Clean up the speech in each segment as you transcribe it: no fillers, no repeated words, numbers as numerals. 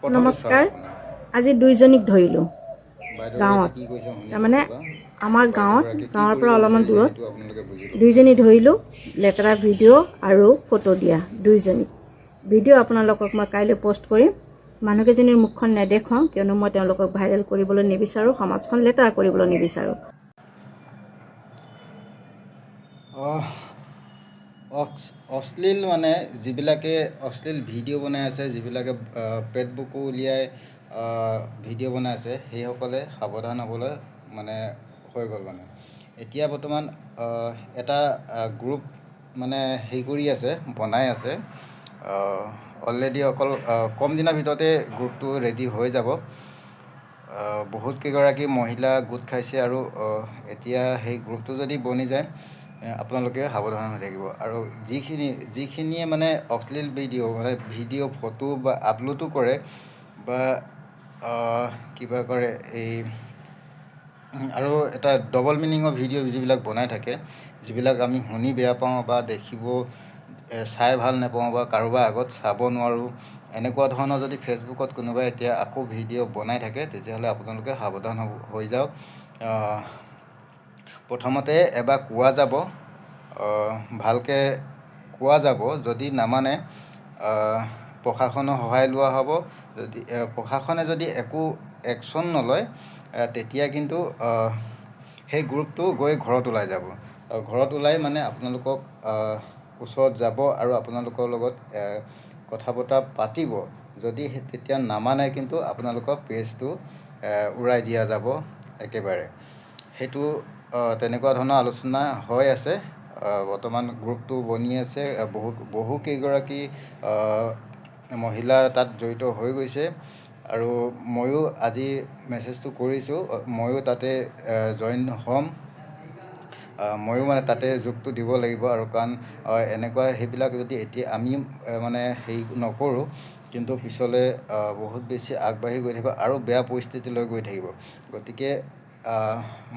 প্ৰথমটো নমস্কাৰ। চাওক আপোনাৰ। আজি দুইজনীক ধৰিলোঁ বাইদেউগৰাকী গাঁৱত। কি কৈছে শুনি তাৰমানে ল'ব। আমাৰ গাঁৱত, বাইদেউগৰাকী কি গাঁৱৰ কৰিব পৰা অলপমান বিচাৰিছে দূৰত সেইটো আপোনালোকে বুজি ল'ব। দুইজনী ধৰিলোঁ, লেতেৰা ভিডিঅ' আৰু ফটো দিয়া দুইজনীক। ভিডিঅ' আপোনালোকক মই কাইলৈ পষ্ট কৰিম। মানুহকেইজনীৰ মুখখন নেদেখুৱাওঁ, কিয়নো মই তেওঁলোকক ভাইৰেল কৰিবলৈ নিবিচাৰোঁ, সমাজখন লেতেৰা কৰিবলৈ নিবিচাৰোঁ। অহ, অশ্লীল মানে যিবিলাকে অশ্লীল ভিডিঅ' বনাই আছে, যিবিলাকে পেট বুকু উলিয়াই ভিডিঅ' বনাই আছে, সেইসকলে সাৱধান হ'বলৈ মানে হৈ গ'ল। মানে এতিয়া বৰ্তমান এটা গ্ৰুপ মানে হেৰি কৰি আছে, বনাই আছে অলৰেডি। অকল কম দিনৰ ভিতৰতে গ্ৰুপটো ৰেডি হৈ যাব। বহুত কেইগৰাকী মহিলা গোট খাইছে আৰু এতিয়া সেই গ্ৰুপটো যদি বনি যায়, আপোনালোকে সাৱধান হৈ থাকিব। আৰু যিখিনিয়ে মানে অশ্লীল ভিডিঅ', মানে ভিডিঅ', ফটো বা আপলোডো কৰে বা কিবা কৰে, এই আৰু এটা ডবল মিনিঙৰ ভিডিঅ' যিবিলাক বনাই থাকে, যিবিলাক আমি শুনি বেয়া পাওঁ বা দেখিব চাই ভাল নাপাওঁ বা কাৰোবাৰ আগত চাব নোৱাৰোঁ, এনেকুৱা ধৰণৰ যদি ফেচবুকত কোনোবাই এতিয়া আকৌ ভিডিঅ' বনাই থাকে, তেতিয়াহ'লে আপোনালোকে সাৱধান হ'ব হৈ যাওক। প্ৰথমতে এবাৰ কোৱা যাব, ভালকৈ কোৱা যাব। যদি নামানে, প্ৰশাসনৰ সহায় লোৱা হ'ব। যদি প্ৰশাসনে যদি একো একশ্যন নলয়, তেতিয়া কিন্তু সেই গ্ৰুপটো গৈ ঘৰত ওলাই যাব। ঘৰত ওলাই মানে আপোনালোকক ওচৰত যাব আৰু আপোনালোকৰ লগত কথা বতৰা পাতিব। যদি তেতিয়া নামানে, কিন্তু আপোনালোকৰ পেজটো উৰাই দিয়া যাব একেবাৰে। সেইটো তেনেকুৱা ধৰণৰ আলোচনা হৈ আছে। বৰ্তমান গ্ৰুপটো বনি আছে, বহু বহু কেইগৰাকী মহিলা তাত জড়িত হৈ গৈছে আৰু ময়ো আজি মেছেজটো কৰিছোঁ, ময়ো তাতে জইন হ'ম। ময়ো মানে তাতে যোগটো দিব লাগিব আৰু কাৰণ এনেকুৱা সেইবিলাক যদি এতিয়া আমি মানে হেৰি নকৰোঁ, কিন্তু পিছলৈ বহুত বেছি আগবাঢ়ি গৈ থাকিব আৰু বেয়া পৰিস্থিতিলৈ গৈ থাকিব। গতিকে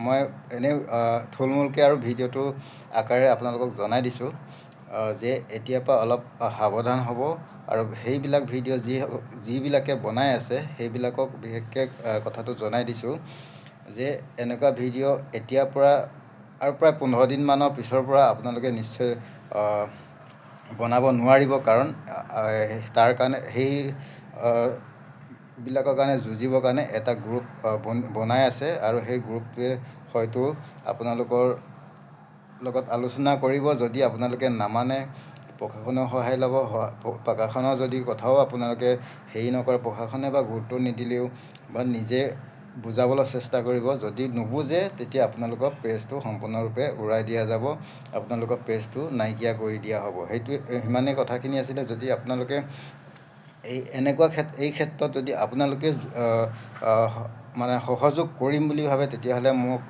মই এনেই থুলমূলকৈ আৰু ভিডিঅ'টো আকাৰে আপোনালোকক জনাই দিছোঁ যে এতিয়াৰ পৰা অলপ সাৱধান হ'ব আৰু সেইবিলাক ভিডিঅ' যিবিলাকে বনাই আছে, সেইবিলাকক বিশেষকৈ কথাটো জনাই দিছোঁ যে এনেকুৱা ভিডিঅ' এতিয়াৰ পৰা আৰু প্ৰায় 15 দিনমানৰ পিছৰ পৰা আপোনালোকে নিশ্চয় বনাব নোৱাৰিব। কাৰণ তাৰ কাৰণে সেই বিলাকৰ কাৰণে যুঁজিবৰ কাৰণে এটা গ্ৰুপ বনাই আছে আৰু সেই গ্ৰুপটোৱে হয়তো আপোনালোকৰ লগত আলোচনা কৰিব। যদি আপোনালোকে নামানে, প্ৰশাসনৰ সহায় ল'ব। প্ৰশাসনৰ যদি কথাও আপোনালোকে হেৰি নকৰে, প্ৰশাসনে বা গুৰুত্ব নিদিলেও বা নিজে বুজাবলৈ চেষ্টা কৰিব। যদি নুবুজে, তেতিয়া আপোনালোকৰ পেজটো সম্পূৰ্ণৰূপে উৰাই দিয়া যাব, আপোনালোকৰ পেজটো নাইকিয়া কৰি দিয়া হ'ব। সেইটোৱে, সিমানেই কথাখিনি আছিলে। যদি আপোনালোকে এই এনেকুৱা এই ক্ষেত্ৰত যদি আপোনালোকে মানে সহযোগ কৰিম বুলি ভাবে, তেতিয়াহ'লে মোক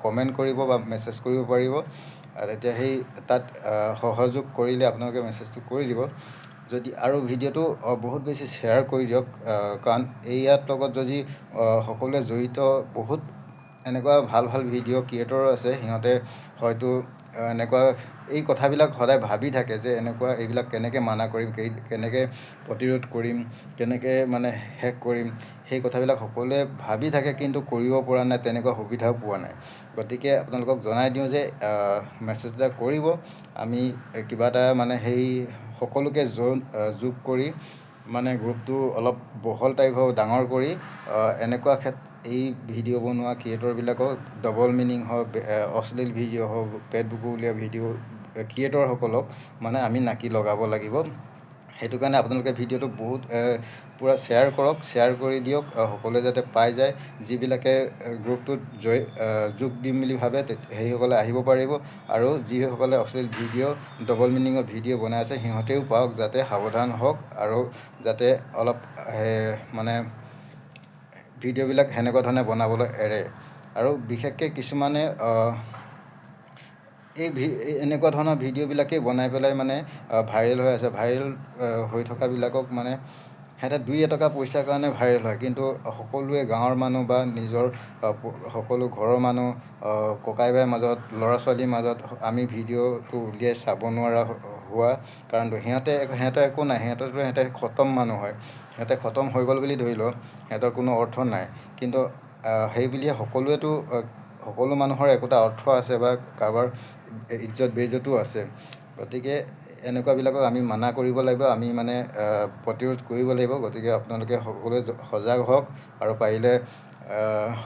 কমেণ্ট কৰিব বা মেছেজ কৰিব পাৰিব। তেতিয়া সেই তাত সহযোগ কৰিলে আপোনালোকে মেছেজটো কৰি দিব যদি আৰু ভিডিঅ'টো বহুত বেছি শ্বেয়াৰ কৰি দিয়ক। কাৰণ ইয়াত লগত যদি সকলোৱে জড়িত, বহুত এনেকুৱা ভাল ভাল ভিডিঅ' ক্ৰিয়েটৰ আছে, সিহঁতে হয়তো এনেকুৱা এই কথাবিলাক সদায় ভাবি থাকে যে এনেকুৱা এইবিলাক কেনেকৈ মানা কৰিম, কেনেকৈ প্ৰতিৰোধ কৰিম, কেনেকৈ মানে শেষ কৰিম। সেই কথাবিলাক সকলোৱে ভাবি থাকে, কিন্তু কৰিব পৰা নাই, তেনেকুৱা সুবিধাও পোৱা নাই। গতিকে আপোনালোকক জনাই দিওঁ যে মেছেজ এটা কৰিব, আমি কিবা এটা মানে সেই সকলোকে যোগ কৰি মানে গ্ৰুপটো অলপ বহল টাইপ হওক, ডাঙৰ কৰি এনেকুৱা এই ভিডিঅ' বনোৱা ক্ৰিয়েটৰবিলাকক, ডবল মিনিং হওক, অশ্লীল ভিডিঅ' হওক, পেট বুকু উলিওৱা ভিডিঅ' ক্ৰিয়েটৰসকলক মানে আমি নাকি লগাব লাগিব। সেইটো কাৰণে আপোনালোকে ভিডিঅ'টো বহুত পূৰা শ্বেয়াৰ কৰক, শ্বেয়াৰ কৰি দিয়ক, সকলোৱে যাতে পাই যায়। যিবিলাকে গ্ৰুপটোত যোগ দিম বুলি ভাবে, সেইসকলে আহিব পাৰিব আৰু যিসকলে অশ্লীল ভিডিঅ', ডবল মিনিঙৰ ভিডিঅ' বনাই আছে, সিহঁতেও পাওক, যাতে সাৱধান হওক আৰু যাতে অলপ মানে ভিডিঅ'বিলাক সেনেকুৱা ধৰণে বনাবলৈ এৰে। আৰু বিশেষকৈ কিছুমানে এই এনেকুৱা ধৰণৰ ভিডিঅ'বিলাকেই বনাই পেলাই মানে ভাইৰেল হৈ আছে। ভাইৰেল হৈ থকাবিলাকক মানে সিহঁতে দুই এটকা পইচাৰ কাৰণে ভাইৰেল হয়, কিন্তু সকলোৱে গাঁৱৰ মানুহ বা নিজৰ সকলো ঘৰৰ মানুহ, ককাই ভাইৰ মাজত, ল'ৰা ছোৱালীৰ মাজত আমি ভিডিঅ'টো উলিয়াই চাব নোৱাৰা হোৱা কাৰণটো সিহঁতে একো নাই, সিহঁতেতো সিহঁতে খতম মানুহ হয়। সিহঁতে খতম হৈ গ'ল বুলি ধৰি লওক, সিহঁতৰ কোনো অৰ্থ নাই। কিন্তু সেই বুলিয়ে সকলোৱেতো, সকলো মানুহৰ একোটা অৰ্থ আছে বা কাৰোবাৰ ইজ্জত বেইজ্জতো আছে। গতিকে এনেকুৱাবিলাকক আমি মানা কৰিব লাগিব, আমি মানে প্ৰতিৰোধ কৰিব লাগিব। গতিকে আপোনালোকে সকলোৱে সজাগ হওক আৰু পাৰিলে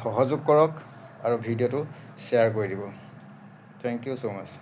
সহযোগ কৰক আৰু ভিডিঅ'টো শ্বেয়াৰ কৰি দিব। Thank you so much.